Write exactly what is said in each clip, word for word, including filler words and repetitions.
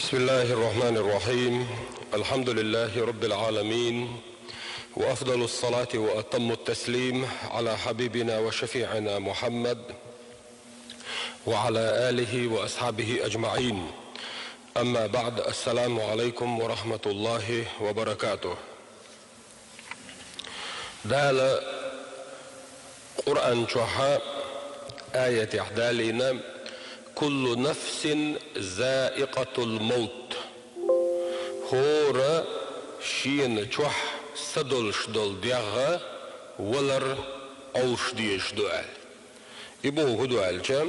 بسم الله الرحمن الرحيم. الحمد لله رب العالمين، وأفضل الصلاة وأتم التسليم على حبيبنا وشفيعنا محمد وعلى آله وأصحابه أجمعين. أما بعد، السلام عليكم ورحمة الله وبركاته. Дала Къуръан чохь аятехь далийна: «Куллу нафсин заикъатул мавт». ХӀора шена чохь са долуш долу дегӀ валар Ӏовш дезаш ду аьлла. И боху хӀун ду аьлча,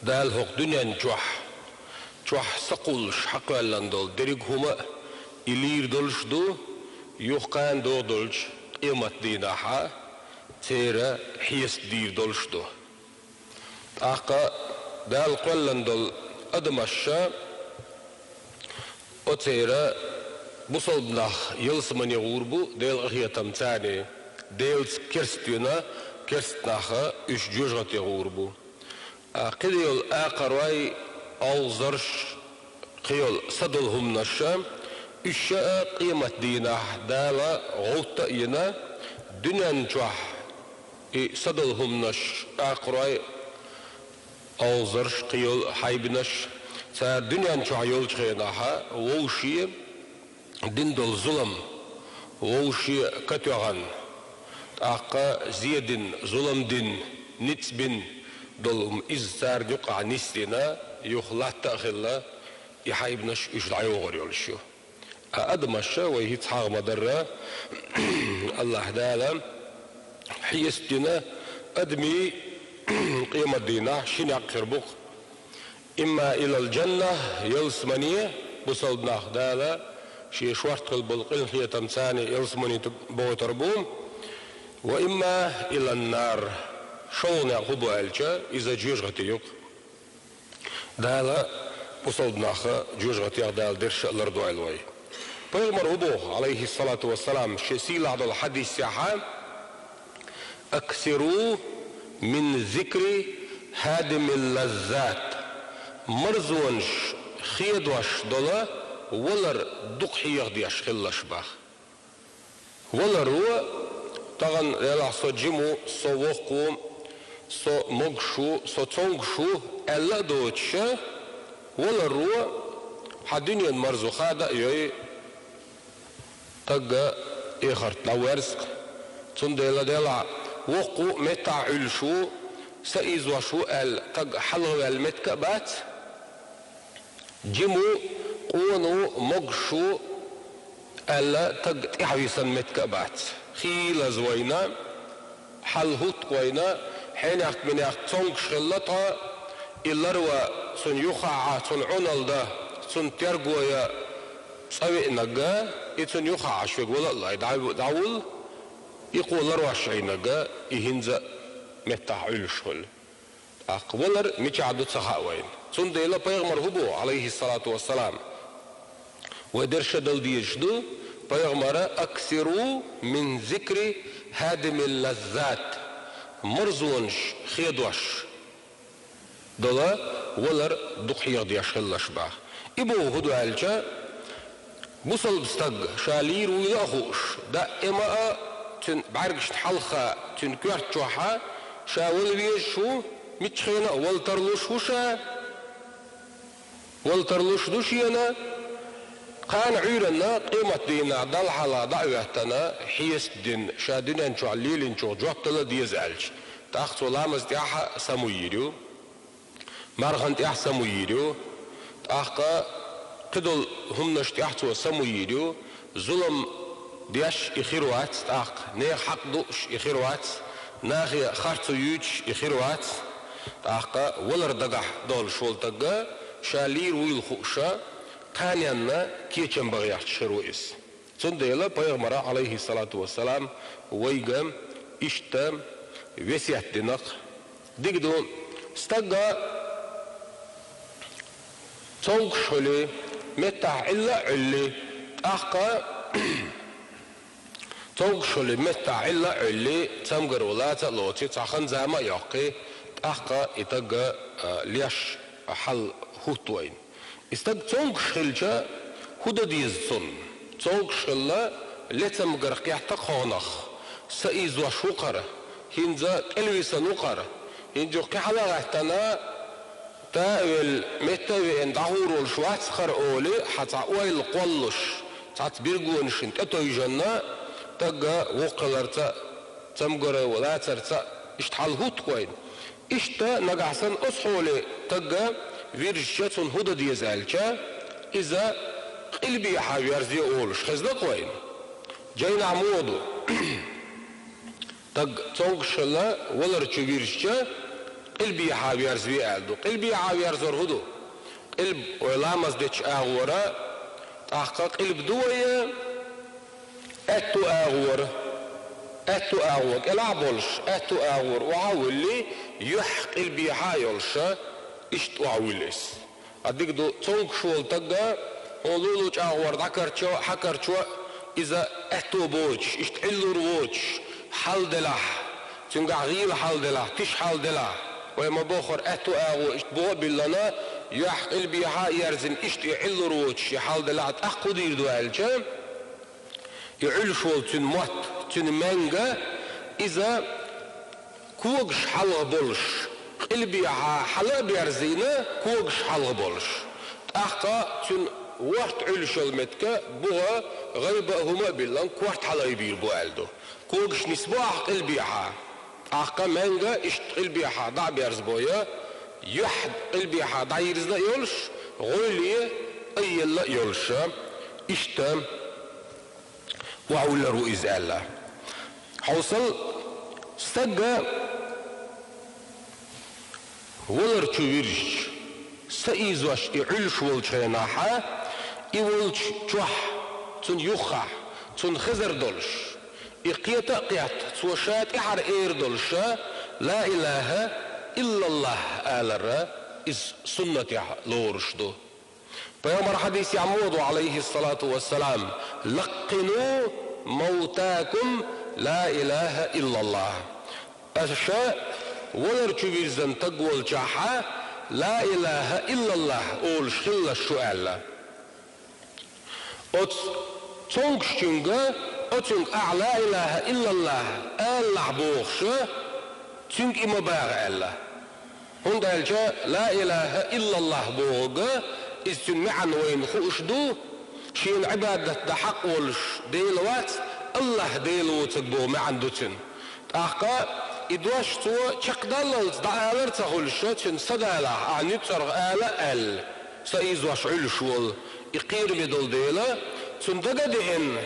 Дала хӀокху дуьнен чохь, чохь са кхуллуш хьакхоьллина долу дерриг хӀума а и лийр долуш ду, юха кхана догӀу долчу къематдийнахь а церан хьесап дийр долуш ду. ТӀаккха Дала кхоьллина долу адамаш а, оцеран бусалба нах ялсамане гӀур бу Делан къинхетамца, Делаца керста вина, керста нах а уьш жоьжахате гӀур бу. А кхидолу акхарой, олхазарш, кхин йолу са долу хӀуманаш а, уьш а къематдийнахь Дала гӀовтта а йина, дуьнен чохь и са долу хӀуманаш, акхарой, олхазарш, кхин йолу хьайбанаш, цара дуьнен чохь йолчу хенахь а вовше дина долу зулам, вовше катоьхна, тӀаккха зе дина, зулам дина, ницкъ бина долу хӀума, иза царна юкъахь нисдина, юха латта а хилла, и хьайбанаш уьш дӀайогӀур йолуш ю. Ткъа адамаш а, вай хӀинца хьагӀ ма-дарра, АллахӀ Дала хьесап дина, адамийн къематдийнахь ши некъ хир бу-кх. Имма илал джанна, ялсамане, бусалба нах Дала шен шорта хила болу къинхетамца ялсамане бохуьйтур бу, ва имма илан нар, шолгӀа некъ хӀун бу аьлча, иза жоьжахати ю-кх. Дала бусалба нах а жоьжахатех Дала дерш а лардойла вай. Пайхамара хӀун боху, Ӏалайхиссалату вассалам, шен сийлахь долу хьадисехь: «Аксиру мин зикри хӀадимил лаззат». Марзонаш хедош долу валар дукха хьехадеш хилалаш боху. Валаро, тахана, делахь, со жима ву, со воккха ву, со могуш ву, со цомгуш ву аьлла а доцуш, валаро хьан дуьненан марзо хада а йой, стаг эхарта дӀаверза-кх. Цундела, делахь, воккха ву, меттахь Ӏуьллуш ву, са ийзош ву аьлла, стаг хьалхаваьлла меттиг а бац. Жима ву, къона ву, могуш ву аьлла, стаг тӀаьхьависина меттиг а бац. Хийлаза вайна, хьал хӀутту вайна, хьенехк-минехк цомгуш хилла тхо, и ларван, цунна юххехь а, цунна Ӏуналла дан, цунна терго ян цӀа веанарг, и цунна юххехь а шуьга вала а лой, дӀа-, дӀавулла, и кхо ларвеш Ӏийнарг, и хӀинца а меттахь Ӏуьллуш хуьлу. ТӀаккха валар мичахь ду ца хаьа вайна. Цундела пайхамара хӀун боху, Ӏалайхиссалату вассалам? Вай дерш а дала дезаш ду, пайхамара: «Аксиру мин зикри хӀадимил лаззат». Марзонаш хедош долу валар дукха хьехадеш хилалаш боху. И боху хӀун ду аьлча, бусалба стаг ша лийр вуйла а хууш, даима а цуьнан бӀаьргашна хьалха, цуьнан коьрта чохь а ша вала везаш ву, миччахьена а вала тарлуш ву ша, вала тарлуш ду шена, кхана Ӏуьйранна къематдийнахь Далла хьалха дӀа а хӀоьттина, хьесап дина, ша дуьнен чохь лелийначух жоп дала а деза аьлча, тӀаккха цо ламаз тӀехь а самавийр ю. Мархана тӀехь самавийр ю, тӀаккха кхидолу хӀуманаш тӀехь цо самавийр ю, зулам деш и хир вац, тӀаккха нехан хьакъ дууш и хир вац, нахе харцо юьйцуш и хир вац, тӀаккха валар дагахь долуш волу стаг ша лийр вуйла хууш, кханенна кечам бан гӀерташ хир ву иза. Цундела пайхамара, Ӏалайхиссалату вассалам, вайга иштта весет дина-кх. Дика ду, стаг цомгуш хуьлий, меттахь Ӏилла а Ӏуьллий, тӀаккха цомгуш хуьлий, меттахь Ӏилла а Ӏуьллий, цамгаро лаца а лоций, цхьа хан-зама а йоккхий, тӀаккха и стаг, а, леш хьал хӀутту вайна. И стаг цомгуш хилча, хӀун дан деза цунна? Цомгуш хилла, лецамгара кхетта кхонах, са ийзош ву-кх ара, хӀинца кӀелвисина ву-кх ара, хӀинца кхин хьала а гӀаьттина, та а велла, метта а веана, дӀахьур волуш вац-кх ара олий, хьан цхьа ойла кхоллуш, цхьацца биргонашна тӀетойжанна, стаг воккхаларца а, цамгар лацарца а, иштта хьал хӀутту-кх вайна. Иштта нагахь санна оцу хьоле стаг вирзича, цунна хӀун дан деза аьлча, иза къилбехьа верзе олуш хезна-кх вайна. Жайнахь муха ду? Стаг цомгуш хилла, валар чу вирзича, къилбехьа верзаве аьлла ду. Къилбехьа верзор хӀун ду? Къилб вай ламаз дечу агӀора, тӀаккха къилб ду вай, аьтту агӀора, аьтту агӀо кӀелахь болуш, аьтту агӀора охьа а вуьллий, юьхь къилбехьа а йолуша, иштта охьавуьллу иза. Ткъа дика ду, цомгуш волу стаг, хьуна лулучу агӀор дӀакарчо а, хьакарчо а, иза аьтто боцуш, иштта Ӏиллур воцуш, хьал делахь, цуьнгахь гӀийла хьал делахь, тиша хьал делахь, вай ма-боххура аьтту агӀо иштта бухӀа а биллина, юьхь къилбехьа а ерзина, иштта и Ӏиллур воцуш и хьал делахь, тӀаккха хӀун дийр ду аьлча, и Ӏуьллуш волу цуьнан мотт, цуьнан маьнга, иза когаш хьалха болуш, къилбехьа хьала а берзийна, когаш хьалха болуш. ТӀаккха цуьнан ворта Ӏуьллуш йолу меттиг бухӀа, гӀайба а, хӀума а биллина, корта хьалаайбийр бу аьлла ду. Когаш нисбо ахь къилбехьа, тӀаккха маьнга иштта къилбехьа дӀа а берзабо я, юьхь къилбехьа дӀайирзина а йолуш, гӀойле айъелла а йолуша, иштта охьавуьллур ву иза аьлла. Хьовсал, стаг валар чу вирзича, са ийзош и Ӏуьллуш волчу хенахьа, и волчу чохь, цунна юххехь, цунна хезар долуш, и кхета а кхетта, цо ша тӀаьхьара эр долуша, «Ла илаха иллаллахӀ» алара, иза суннатехь лоруш ду. Пайхамар хьадисехь ма ву, Ӏалайхиссалату вассалам: «Лаккъину мавтакум ла илаха иллаллахӀ». Аша валар чу вирзина стаг волчохьа, «Ла илаха иллаллахӀ» олуш хилалаш шу аьлла. Оцу цомгушчуьнга, оцуьнга ахь «Ла илаха иллаллахӀ» алалахь бохуша, цуьнга и ма баха аьлла. ХӀунда аьлча «Ла илаха иллаллахӀ» бохург, иза цуьнан маьӀна вайна хууш ду, шена Ӏибадат дан хьакъ волуш Дела вац, АллахӀ Дела воцург боху маьӀна ду цуьнан. ТӀаккха и дош цо чекхдаллалц дӀаалар а ца хуьлуш, цуьнан са далахь, ахь нуьцкъаргӀа ала а аьлла, са ийзош Ӏуьллуш волу, и кхераме долу дела, цунна дага а деана,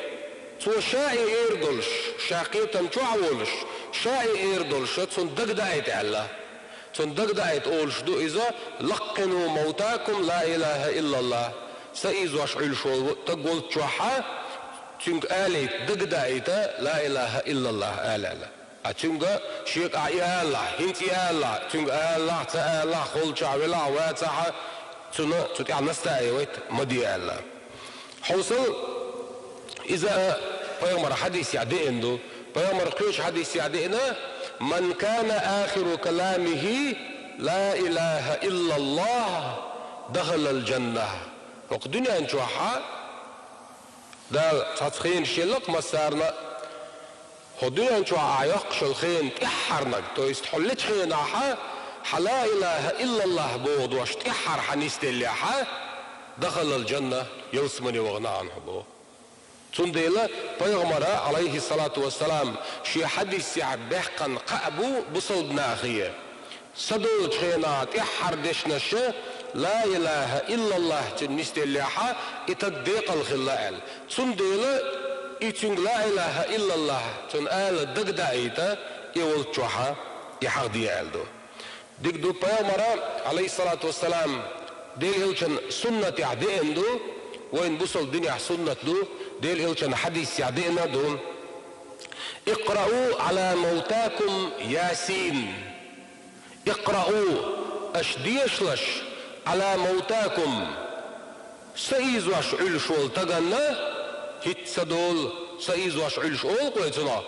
цо ша и эр долуш, ша кхетам чохь а волуш, ша и эр долуша, цунна дагадаийта аьлла. Цунна дагадаийта олуш ду иза: «Лаккъину мавтакум ла илаха иллаллахӀ». Са ийзош Ӏуьллуш волу стаг волччохьа, цуьнга алийта, дагадаийта, «Ла илаха иллаллахӀ» ала аьлла. Ткъа цуьнга шега ахь и алалахь, хӀинца и алалахь, цуьнга алалахь, ца алалахь, холчохь велахь, вацахьа, цунна цу тӀехь настаивайта ма де аьлла. Хьовсал, иза а пайхамар хьадисехь деана ду. Пайхамар кхечу хьадисехь деана: «Ман кана ахиру каламихи ла илаха иллаллахӀ, дахалал жанна». ХӀокху дуьнен чохьа Дала цхьацца хенаш елла-кх массарна а, хӀокху дуьнен чохь ахь йоккхуш йолу хенан тӀаьххьарнаг, то есть хьо лечу хенахьа, хьан «Ла илаха иллаллахӀ» боху дош тӀаьххьара хьан нисделлехьа, «дахалал жанна», ялсамане вахана ахьа хьо боху. Цундела пайхамара, Ӏалайхиссалату вассалам, шен хьадисехь баьккхина кхаъ бу бусалба нахе. Са долчу хенахь тӀаьххьара дешнаша «Ла илаха иллаллахӀ» цуьнан нисделлехьа, и стаг декъала хилла аьлла. Цундела и цуьнга «Ла илаха иллаллахӀ» цунна ала дагадаийта, и волччохьа и хьахде аьлла ду. Дика ду, пайхамара, Ӏалайхиссалату вассалам, Делан элчан суннатехь деана ду, вайн бусалба динехь суннат ду, Делан элчан хьадисехь деана ду: «Икърау Ӏала мавтакум Ясин». «Икърау», аша дешалаш, «Ӏала мавтакум», са ийзош Ӏуьллуш волу стаганна, хӀитта са долу, са ийзош Ӏуьллуш олу-кх вай цунах,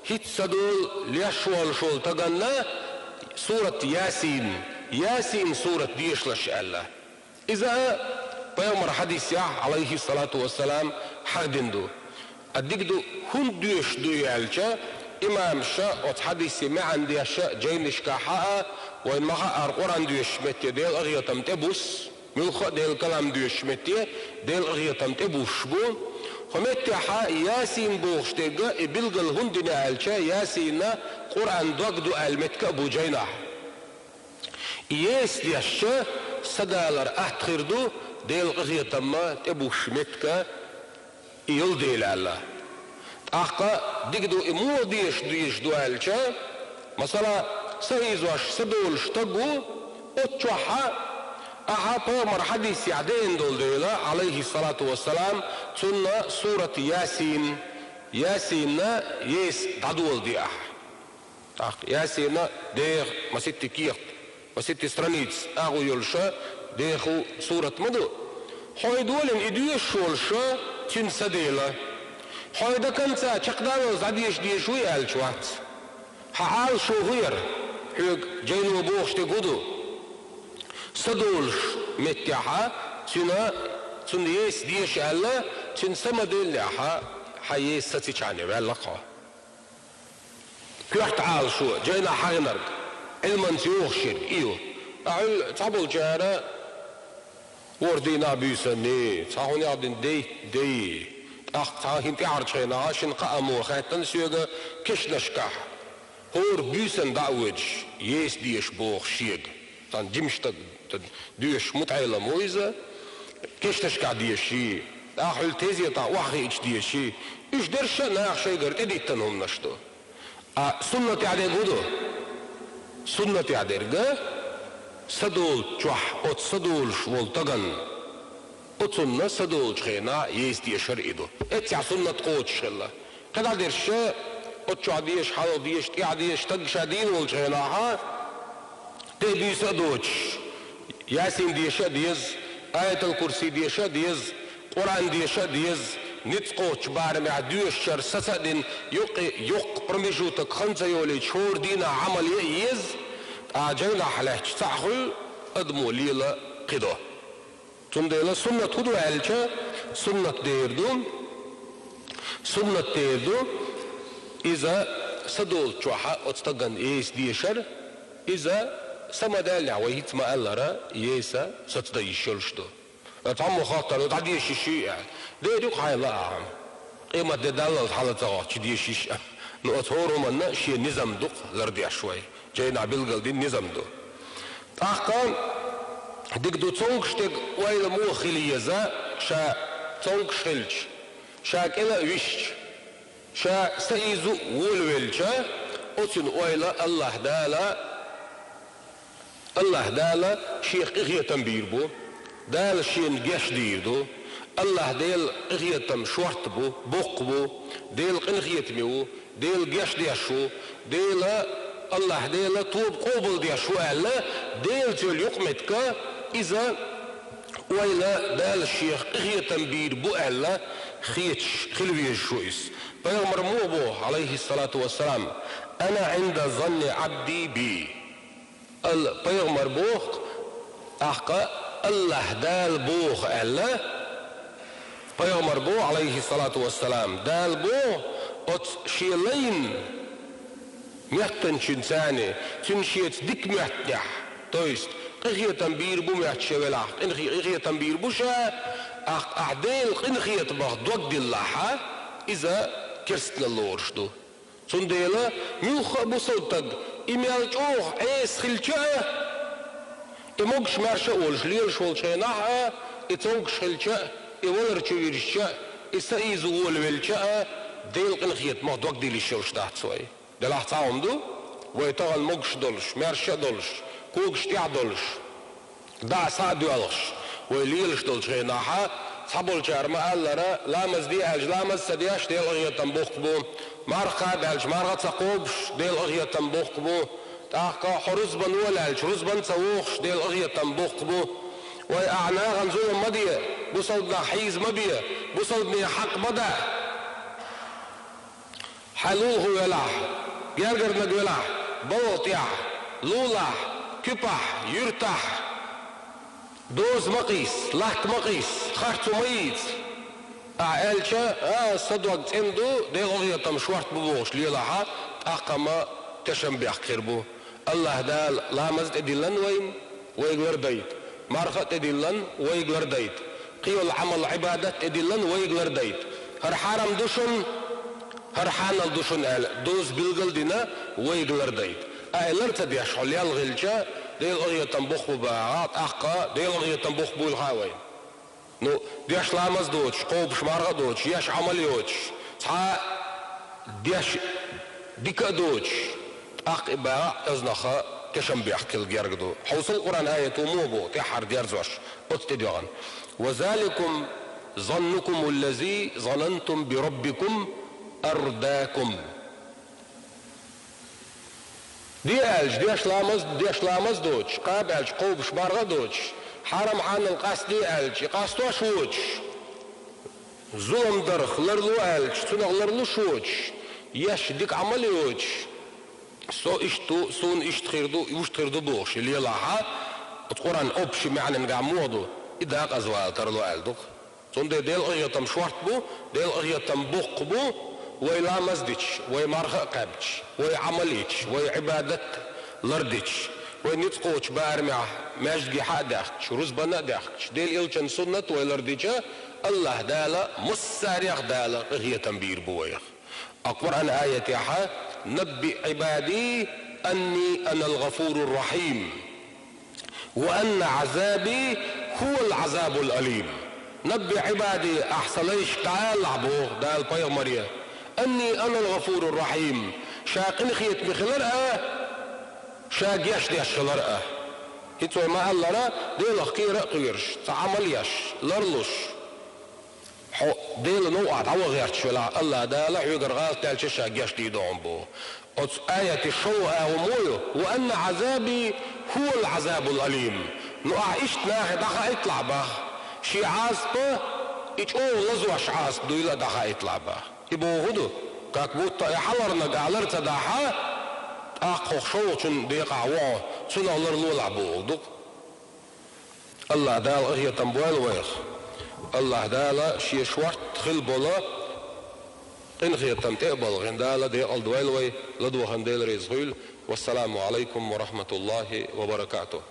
хӀитта са долу леш волуш волу стаганна, сурат Ясин, Ясин сурат дешалаш аьлла. Иза а Пайхамар хьадисехь, Ӏалайхи салату вассалам, хьахдина ду. А дика ду, хӀунда доьшуш ду аьлча, имамаша оцу хьадисе маьӀна деш жайнашкахь а, вайна ма-хаъара Къуръан доьшучу метте Делан къинхетам тӀебуссу, муьлхха а Делан калам доьшучу метте Делан къинхетам тӀебуссуш бу. Кху меттехь Ясин бохуш дерг а, и билгал хӀунда дина аьлча, Ясин Къуръан дог ду аьлла меттиг а бу жайнахь. И Ясин дешча, са далар атта хир ду, Делан къинхетам тӀебуссуш меттиг а и йолу дела аьлла. ТӀаккха дика ду, и муха дешаш дезаш ду аьлча, масала, са ийзош, са долуш стаг ву, оцу чохь а, ахьа пайхамар хьадисехь деана долу дела, Ӏалайхи салату вассалам, цунна сурат Ясин, Ясинна Ясин дӀадоладе ахьа. ТӀаккха Ясина деха маситти кехат, маситти страница агӀо йолуша деху сурат ма ду. Хьо и долийна и доьшуш волуша, цуьнан са дела. Хьо и до конца чекхдаллалц дӀадеша дезаш вуй аьлча вац. Хьан Ӏалашо хӀун яра? Хьоьга жайно бохуш дерг хӀун ду? Са долуш меттехь а, цуьнан, цунна Ясин деша аьлла, цуьнан са ма деллехь а, хьан Ясин сацичхьана ваьлла хьо. Коьрта Ӏалашо, жайнахь хьахийнарг, Ӏилманца йохуш ерг и ю. Ахьа цхьаболчара хӀора дийнахь буьйсанний, цхьа хӀун яхдина дей, дей. ТӀаккха цхьа хӀинца тӀаьхьарчу хенахь шина кхаамо хаьттина соьга кешнашкахь, хӀора буьйсанна дӀа а воьдуш, Ясин деша боху шега. Цхьана жимачу стага доьшуш мутаӀелам ву иза, кешнашкахь деший, тӀаккха хьуьлла тезетахь охьахиъча деший, уьш дерш а наха шайгара тӀедиттина хӀуманаш ду. А суннатехь дерг хӀун ду? Суннатехь дерг а, са долчохь оцу са долуш волу стагана, оцунна са долучу хенахь Ясин дешар и ду. Эццехь суннат кхочуш хилла. КхидӀа дерш а, оцу чохь деша, хьалха деша, тӀаьхьа деша, стаг ша дийна волчу хенахь а, тӀе буьйса а доцуш, Ясин деша а деза, Аятал-Курси деша а деза, Къуръан деша а деза, ницкъ кхочучу барамехь доьшучара саца а дина, юккъе, юккъе промежуток хан ца йолийча, хӀора дийнахь Ӏамал ян а еза, ткъа жайнахь лаьтташ цхьаъ хуьлу, адамо лела кхидӀа. Цундела суннат хӀун ду аьлча, суннат дер ду, суннат дер ду, иза са долчохь оцу стагана Ясин дешар, иза са ма даьллехь, вай хӀинца ма-аллара, Ясин сацадан йиш йолуш ду. Цхьаммо хоттур ду, дӀадеша йиш юй аьлла. Дер ю-кх хьайна лаахь. Къематде даллалц хьала ца гӀоттуш деша йиш а. Ну, оцу хӀора хӀуманна шен низам ду-кх лардеш вай. Жайнахь билгал дина низам ду. ТӀаккха дика ду, цомгуш дерг ойла муха хила еза, ша цомгуш хилча, ша кӀела а висча, ша са ийза а волавелча, оцуьнан ойла АллахӀ Дала, АллахӀ Дала Шех къинхетам бийр бу, Дала Шена гечдийр ду, АллахӀ Делан къинхетам шорта бу, боккха бу, Делан къинхетаме ву, Дела гечдеш ву, Дела, АллахӀ Дела тоба къобалдеш ву аьлла, Делаца йолу юкъаметтиг а, иза ойла Дала Шех къинхетам бийр бу аьлла, хеташ хила везаш ву иза. Пайхамар муха боху, Ӏалайхиссалату вассалам: «Ана Ӏинда занни Ӏабди би». Ал-, пайхамар боху, тӀаккха АллахӀ Дала боху аьлла, пайхамар боху, Ӏалайхиссалату вассалам, Дала боху оцу шен лайн моьттанчуьнца, цуьнан шеца дика моьттанехь, то есть къинхетам бийр бу моьттуш велахь, къинхе-, къинхетам бийр бу ша, ахь, ахь Делан къинхетамах дог диллахь, иза керстанал лоруш ду. Цундела муьлхха а бусалба стаг, и мел чӀогӀа Ӏеса хилча а, и могуш-маьрша а волуш лелаш волчу хенахь а, и цомгуш хилча а, и валар чу вирзича а, и са ийза волавелча а, Делан къинхетамах дог дилла йиш йолуш дац вай. Делахь цхьа хӀума ду, вай тахана могуш а долуш, маьрша а долуш, когаш тӀехь а долуш, дӀа а, схьа а доьлхуш, вай лелаш долчу хенахь, цхьаболчара ма-аллара, ламаз де аьлча, ламаз а ца деш, Делан къинхетам боккха бу, марха кхаба аьлча, марха а ца кхобуш, Делан къинхетам боккха бу, тӀаккха хьо рузбан вола аьлча, рузбан а ца вохуш, Делан къинхетам боккха бу. Вай, ахь нахана зулам ма де, бусалба нах хьийза ма бе, бусалбане хьакъ ма даь. Хьайн лулахо велахь, гергарниг велахь, балха тӀехь, лулахь, куьпахь, юьртахь, Доза ма къийса, латта ма къийса, харцо ма йийца. Ахьа аьлча, а, са дог цӀена ду, Делан къинхетам шортта бу бохуш лелахь, тӀаккха-м тешнабехк хир бу. АллахӀ Дала ламаз тӀедиллина вайна, вайга лардайта. Марха а тӀедиллина, вайга лардайта. Кхийолу Ӏамал-Ӏибадат тӀедиллина, вайга лардайта. ХӀара хьарам ду шуна, хӀара хьанал ду шуна аьлла, доза билгал а дина, вайга лардайта. Ахьа лар ца деш хьо лел хилча, Делан къинхетам боккха бу бахахь, тӀаккха Делан къинхетам боккха буйла хаьа вайна. Ну, деш ламаз доцуш, кхобуш марха а доцуш, еш Ӏамал а йоцуш, цхьа а деш дика а доцуш, тӀаккха и бахахь, оьздангалла тешнабехк хила герга ду. Хьовсал, Къуръан аят ву муха боху, тӀаьххьара дерзош, оцу тӀедоьгӀна: «Ва заликум заннукумул лази занантум би раббикум ардакум». Де аьлча, деш ламаз, деш ламаз доцуш, кхаба аьлча, кхобуш марха а доцуш, хьарам-хьанал къастаде аьлча, и къастош воцуш, зулам дарх ларло аьлча, цунах ларлуш воцуш, еш дика Ӏамал а йоцуш, со иштта ву, суна иштта хир ду, иштта хир ду бохуш лелахь, оцу Къуръан общий маьӀнангахь муха ду, и декъаза вала тарло аьлла ду-кх. Цундела Делан къинхетам шортта бу, Делан къинхетам боккха бу, вай ламаз дича, вай марха а кхаьбча, вай Ӏамал йича, вай Ӏибадат лардича, вай ницкъ кхочу барамехь маьждиге хьа а даьхкича, рузбана а даьхкича, Делан Элчан суннат вай лардича, АллахӀ Дала массарех Дала къинхетам бийр бу вайх. А Къуръан аятехь: «Набби Ӏибади анни анал гӀафурур рахьим». «Ва анна Ӏазаби хӀувал Ӏазабул алим». «Набби Ӏибади», ахь сан лайшка дӀаалахь боху Дала пайхамаре, «анни анал гӀафурур рахьим», ша къинхетаме хилар а, ша гечдеш хилар а. ХӀинца вай ма-аллара, Делах кхера а кхоьруш, цхьа Ӏамал еш, ларлуш. Хьо Делан новкъахь дӀаваха гӀерташ велахь, АллахӀ Дала хьоьгара гӀалат даьлча ша гечдийр ду хьуна боху. Оцу аятан шолгӀа агӀо муха ю: «Ва анна Ӏазаби хӀувал Ӏазабул алим». Ну, ахь иштта нахе дӀахаийталахь боху, шен Ӏазап и чӀогӀа лазош Ӏазап дуйла а дӀахаийталахь боху. И бохург ду, как будто и хьалхарниг ахь лар ца дахь, тӀаккха хӀокху шолгӀачун декъахь ву хьо, цунах ларлолахь бохург ду-кх. АллахӀ Дала къинхетам бойла вайх. АллахӀ Дала Шен шортта хила болу къинхетам тӀе а балхина, Дала декъалдойла вай, ладоьгӀна Дела реза хуьйла. Вассаламу Ӏалайкум ва рахьматуллахӀи ва баракатухӀ.